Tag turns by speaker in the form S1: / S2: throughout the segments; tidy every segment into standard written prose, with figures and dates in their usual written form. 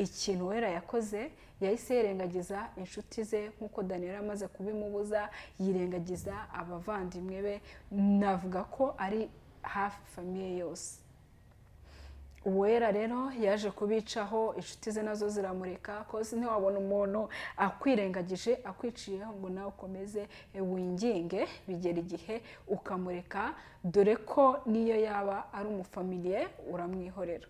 S1: Ikintu Uwera yakoze, yahise yirengagiza inshuti ze nk'uko Daniel amaze kubimubuza, yirengagiza abavandimwe be, navuga ko ari hafi famille yose. Uwera rero yaje kubicaho, inshuti ze nazo ziramureka, 'cause ntiwabona umuntu akwirengagije, akwiciyeho ngo nawe ukomeze winginge, bigera igihe ukamureka, dore ko n'iyo yaba ari umufamiliye uramwihorera.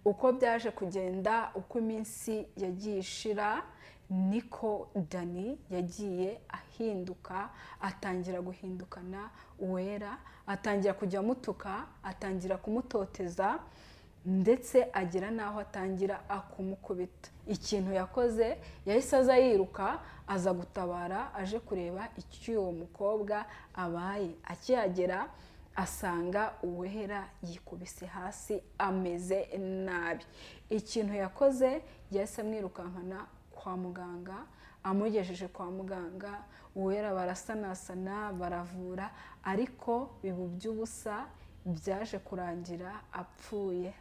S1: Uko byaje kugenda, uko iminsi yagiye ishira, niko Dani yagiye ahinduka, atangira guhindukana Uwera, atangira kujya amutuka, atangira kumutoteza, ndetse agera n'aho atangira kumukubita. Ikintu yakoze, yahise aza yiruka, aza gutabara, aje kureba icyo uwo mukobwa abaye. Akihagera asanga Uwera yikubise hasi, ameze nabi. Ikintu yakoze, yahise amwirukankana kwa muganga. Amugejeje kwa muganga, Uwera barasanasana, baravura, ariko biba iby'ubusa. Byaje kurangira apfuye.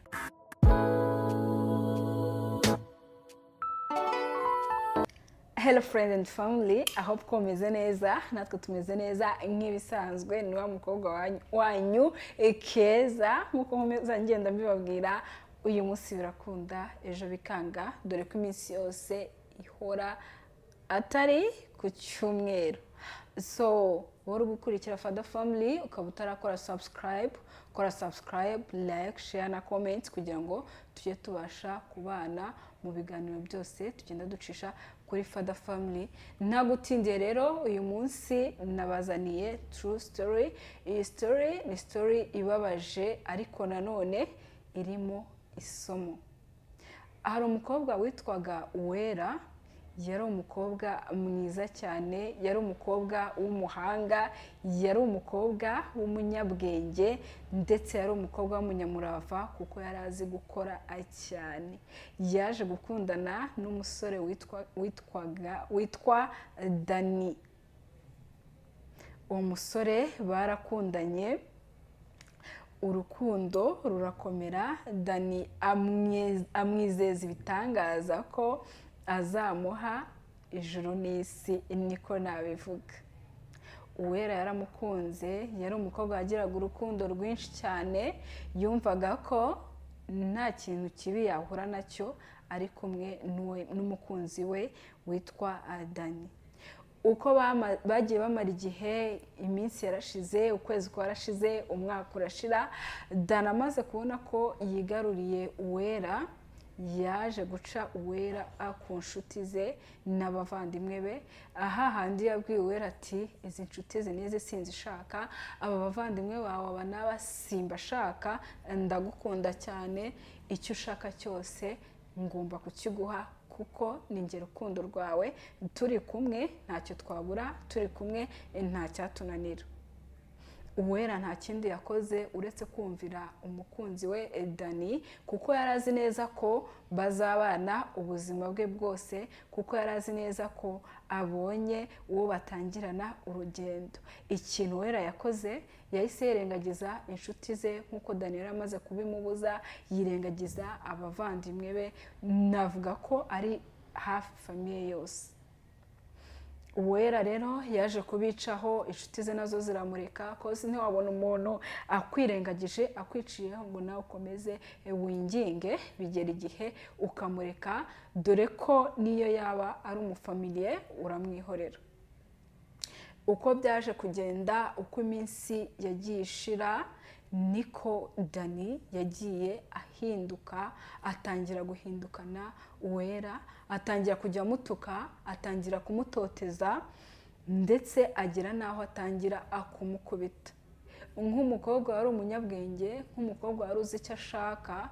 S1: Hello friend and family, I hope ko mumeze neza, natwe tumeze neza nk'ibisanzwe. Ni wa mukobwa wanyu Keza, nk'uko nkomeza ngenda mbibabwira. Uyu munsi birakunda, ejo bikanga, dore ko iminsi yose ihora atari ku cyumweru. So wowe uri gukurikira Fada Family ukaba utarakora subscribe, kora subscribe, like, share na comment kugira ngo tujye tubasha kubana mu biganiro byose tugenda ducisha kuri Fada Family. Ntagutindiye rero, uyu munsi nabazaniye true story. Iyi story ni story ibabaje, ariko nanone irimo isomo. Hari umukobwa witwaga Uwera. Yari umukobwa mwiza cyane, yari umukobwa w'umuhanga, yari umukobwa w'umunyabwenge, ndetse yari umukobwa w'umunyamurava kuko yari azi gukora cyane. Yaje gukundana n'umusore witwa Dani. Uwo musore barakundanye, urukundo rurakomera. Dani amwizeza ibitangaza ko azamuha ijuru n'isi, niko nabivuga. Uwera yaramukunze, yari umukobwa wagiraga urukundo rwinshi cyane, yumvaga ko nta kintu kibi yahura nacyo ari kumwe n'umukunzi we witwa Dani. Uko bagiye bamara igihe, iminsi yarashize, ukwezi kwarashize, umwaka urashira. Dani amaze kubona ko yigaruriye Uwera, yaje guca Uwera ku nshuti ze n'abavandimwe be. Aha handi yabwiye Uwera ati: "Izi nshuti izi n'izi sinzishaka, aba bavandimwe bawe aba n'aba simbashaka, ndagukunda cyane, icyo ushaka cyose ngomba kukiguha kuko ni njye rukundo rwawe, turi kumwe ntacyo twabura, turi kumwe nta cyatunanira." Uwera nta kindi yakoze uretse kumvira umukunzi we Dani, kuko yari azi neza ko bazabana ubuzima bwe bwose, kuko yari azi neza ko abonye uwo batangirana urugendo. Ikintu Uwera yakoze, yahise yirengagiza inshuti ze nk'uko Dani amaze kubimubuza, yirengagiza abavandimwe be, navuga ko ari hafi famille yose. Uwera rero yaje kubicaho, inshuti ze nazo ziramureka, 'cause ntiwabona umuntu akwirengagije, akwiciyeho ngo nawe ukomeze winginge, bigera igihe ukamureka, dore ko n'iyo yaba ari umufamiliye uramwihorera. Uko byaje kugenda, uko iminsi yagiye ishira, niko Dani yagiye ahinduka, atangira guhindukana Uwera, atangira kujya amutuka, atangira kumutoteza, ndetse agera n'aho atangira kumukubita. Nk'umukobwa wari umunyabwenge, nk'umukobwa wari uzi icyo ashaka,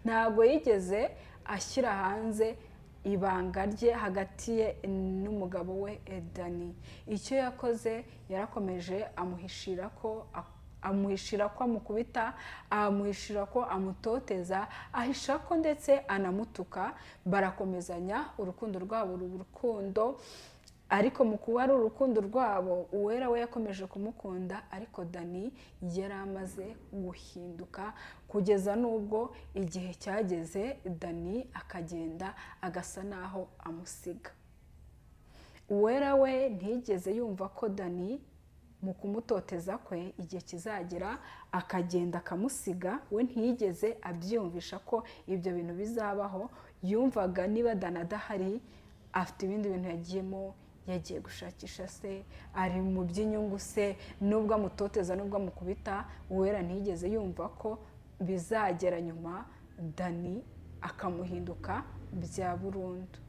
S1: ntabwo yigeze ashyira hanze ibanga rye hagati ye n'umugabo we Dani. Icyo yakoze, yarakomeje amuhishira ko amukubita, amuhishira ko amutoteza, ahisha ko ndetse anamutuka. Barakomezanya, urukundo rwabo ruba urukundo. Ariko mu kuba ari urukundo rwabo, Uwera we yakomeje kumukunda, ariko Dani yari amaze guhinduka, kugeza n'ubwo igihe cyageze Dani akagenda agasa n'aho amusiga. Uwera we ntiyigeze yumva ko Dani mu kumutoteza kwe igihe kizagera akagenda akamusiga, we ntiyigeze abyiyumvisha ko ibyo bintu bizabaho. Yumvaga niba Dani adahari afite ibindi bintu yagiyemo, yagiye gushakisha se, ari mu by'inyungu se, nubwo amutoteza, nubwo amukubita, Uwera ntiyigeze yumva ko bizagera nyuma Dani akamuhinduka bya burundu.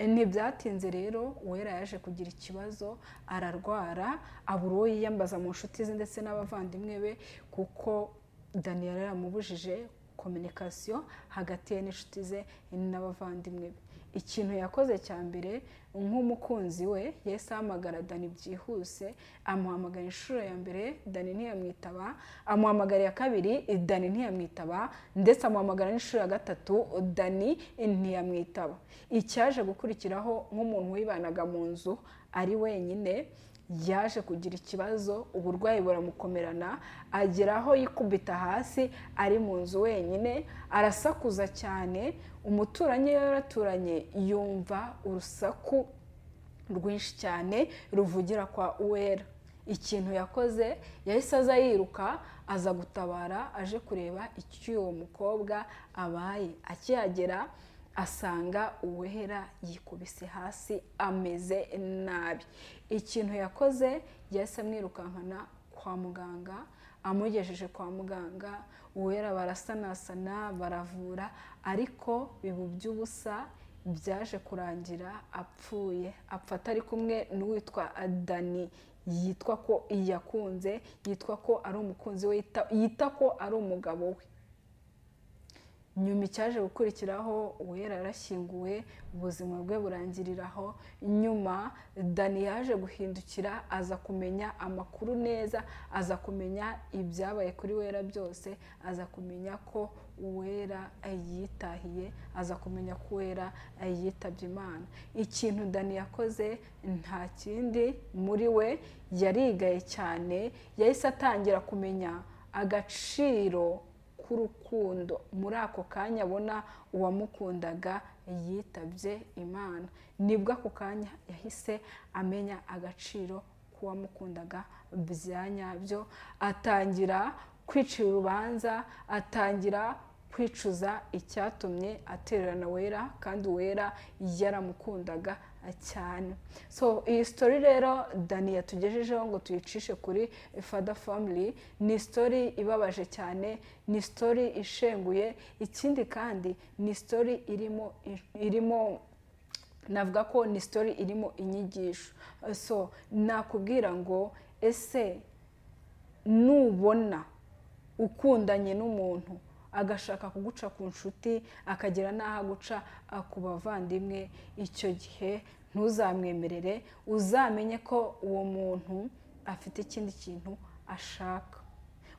S1: Ntibyatinze rero, Uwera yaje kugira ikibazo, ararwara, abura uwo yiyambaza mu nshuti ze ndetse n'abavandimwe be, kuko Dani yari yaramubujije communication hagati ye n'inshuti ze n'abavandimwe be. Ikintu yakoze cya mbere nk'umukunzi we, yahise ahamagara Dani byihuse. Amuhamagara inshuro ya mbere, Dani ntiyamwitaba. Amuhamagara iya kabiri, Dani ntiyamwitaba. Ndetse amuhamagara n'inshuro ya gatatu, Dani ntiyamwitaba. Icyaje gukurikiraho, nk'umuntu wibanaga mu nzu ari wenyine, yaje kugira ikibazo, uburwayi buramukomerana, agera aho yikubita hasi ari mu nzu wenyine, arasakuza cyane. Umuturanyi yaraturanye yumva urusaku rwinshi cyane ruvugira kwa Uwera. Ikintu yakoze, yahise aza yiruka, aza gutabara, aje kureba icyo uwo mukobwa abaye. Akihagera asanga Uwera yikubise hasi, ameze nabi. Ikintu yakoze, yahise amwirukankana kwa muganga. Amugejeje kwa muganga, Uwera barasanasana, baravura, ariko biba iby'ubusa. Byaje kurangira apfuye, apfa atari kumwe n'uwitwa Dani yitwa ko yakunze, yitwa ko ari umukunzi we, yita ko ari umugabo we. Nyuma icyaje gukurikiraho, Uwera yarashyinguwe, ubuzima bwe burangirira aho. Nyuma Dani yaje guhindukira, aza kumenya amakuru neza, aza kumenya ibyabaye kuri Uwera byose, aza kumenya ko Uwera yitahiye, aza kumenya ko Uwera yitabye Imana. Ikintu Dani yakoze nta kindi, muri we yarigaye cyane. Yahise atangira kumenya agaciro k'urukundo muri ako kanya abona uwamukundaga yitabye Imana. Nibwo ako kanya yahise amenya agaciro k'uwamukundaga bya nyabyo, atangira kwicira urubanza, atangira kwicuza icyatumye atererana Uwera, kandi Uwera yaramukundaga cyane. So iyi story rero Dani yatugejejeho ngo tuyicishe kuri Father Family ni story ibabaje cyane, ni story ishenguye. Ikindi kandi ni story irimo, navuga ko ni story irimo inyigisho. So nakubwira ngo ese nubona ukundanye n'umuntu agashaka kuguca ku nshuti, akagera n'aho aguca ku bavandimwe, icyo gihe ntuzamwemerere. Uzamenye ko uwo muntu afite ikindi kintu ashaka.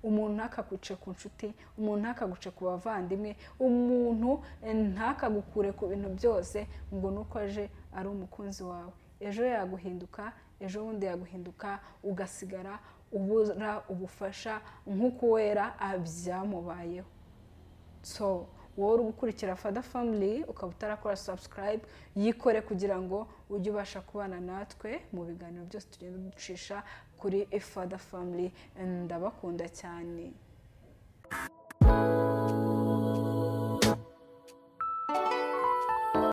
S1: Umuntu ntakaguce ku nshuti, umuntu ntakaguce ku bavandimwe, umuntu ntakagukure ku bintu byose ngo nuko aje ari umukunzi wawe. Ejo yaguhinduka, ejo bundi yaguhinduka, ugasigara ubura ubufasha nk'uko Uwera byamubayeho. So wowe uri gukurikira Father Family ukaba utarakora subscribe, yikore kugira ngo ujye ubasha kubana natwe mu biganiro byose tugenda ducisha kuri Father Family. Ndabakunda cyane.